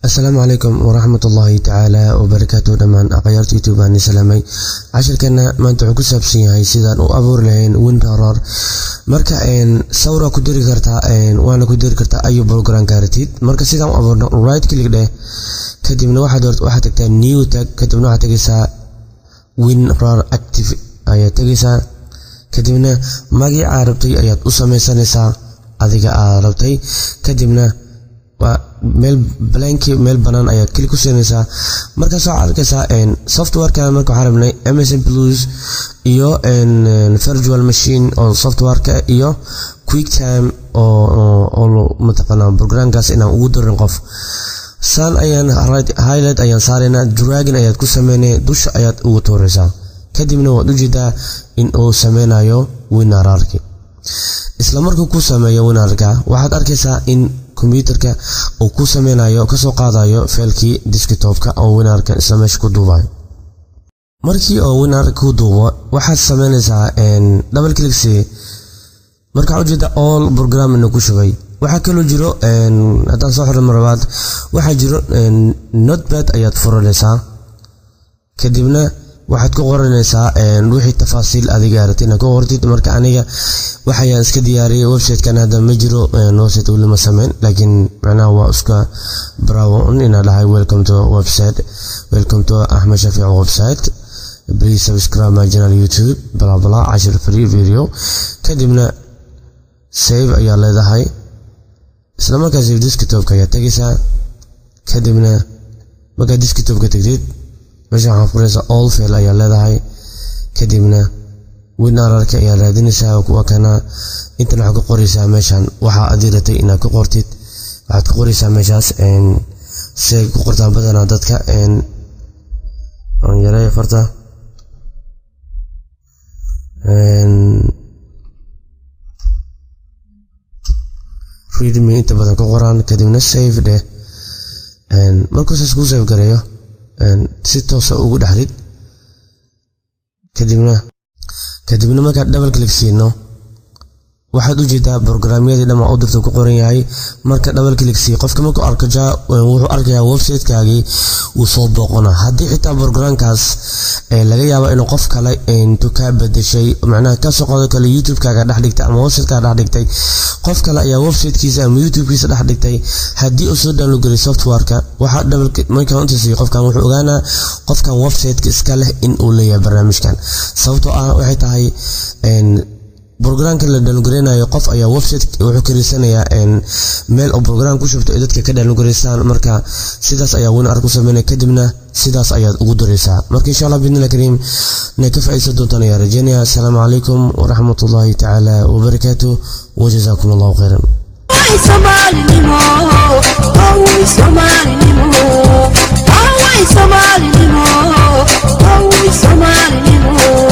Asalaamu calaykum waraxmatullaahi tacaala wabarakaatu. Dhammaan aqayaarta YouTube aan salaamay. Cashirkana maanta wuxuu ku saabsan yahay sidaan u abuuri lahayn WinRAR. Marka sawira ku diri kartaa, waana ku diri kartaa ayu program ka rabtid. Marka sidaan u abuurno, right click dheh, kadibna waxaad tagtaa new tag, kadibna waxaad tegaysaa WinRAR active ayaad tegaysaa, kadibna magacii aad rabtay ayaad u sameysanaysaa adiga aad rabtay, kadibna waa meel blank, meel banaan ayaad click ku siinaysaa. Markaas waxaad arkaysaa softwarekan. Marka waxaan rabnay MSN Plus iyo virtual machine oo softwareka iyo QuickTime oo mataqaanaa programkaas inaan ugu darin qof. Saan ayaan right highlight ayaan saaraynaa, dragging ayaad ku sameynaya, dusha ayaad ugu tuuraysaa, kadibna waad ujeedaa in uu sameynayo WinRAR-ki. Isla markuu ku sameeyo WinRAR-ka, waxaad arkaysaa in computerka uu ku sameynayo, kasoo qaadayo file-kii desktopka oo WinRAR-ka isla meesha ku duubayo. Markii oo WinRAR ku duubo, waxaad sameynaysaa double click c. Marka waxaa ujeeda all program inuu ku shubay. Waxaa kaloo jiro, haddaan soo xirno mar labaad, waxaa jiro Notepad ayaad furanaysaa, kadibna waxaad ku qoranaysaa wixii tafaasiil adiga rabtid inaad ku qortid. Marka aniga waxayaan iska diyaariyay website-kan. Hadda ma jiro website, weli ma sameyn, laakiin macnaha waa iska bravo inaa dhahay "Welcome to website, welcome to Ahmed Shafiic website, please subscribe my channel YouTube, bla bla, cashir free video." Kadibna save ayaa leedahay. Isla markaa save desktopka ayaa tegaysaa, kadibna markaad desktopka tegtid, meesha waxaa furaysaa all file ayaa leedahay, kadibna WinRAR-ka ayaa raadinaysaa. Kuwa kana intan waxaad ku qoraysaa meeshan waxaa adii ratay inaad ku qortid. Waxaad ku qoraysaa meeshaas si ay ku qortaan badanaa dadka. Aan yareeyo farta. Readme inta badan ku qoraan, kadibna save dheh. Markuu saas kuu save gareeyo, si toosa ugu dhex rid. Kadibna markaad double click siino, waxaad u jeedaa programyadii dhammaa u dirta ku qoran yahay. Marka double click sii, qofka markuu arko ja wuxuu arkayaa website-kaagii, wuu soo booqona. Haddii xitaa programkaas laga yaabo inuu qof kale intuu kaa bedeshay, macnaha kasoo qodo kale YouTube-kaaga dhex dhigtay ama website-kaaga dhex dhigtay, qof kale ayaa website-kiisa ama YouTube-kiisa dhex dhigtay, haddii uu soo download garay software-ka, waxaa double markaan inta siiyo, qofkan wuxuu ogaanaa qofkan website-ka iska leh in uu leeyahay barnaamijkan. Sababtoo ah waxay tahay programka la download gareynayo, qof ayaa website wuxuu kariisanayaa meel oo program ku shubto ay dadka ka download gareystaan. Marka sidaas ayaa WinRAR ku sameynaya, kadibna sidaas ayaad ugu diraysaa. Marka insha Allah biidnillahi kariim inay ka faa'iideysan doontaan ayaa rajeynaya. Asalaamu calaykum waraxmatullahi tacaala wabarakaatuh, wajazaakum Allahu khayran. Somalinimo, oh Somalinimo, oh Somalinimo, oh Somalinimo.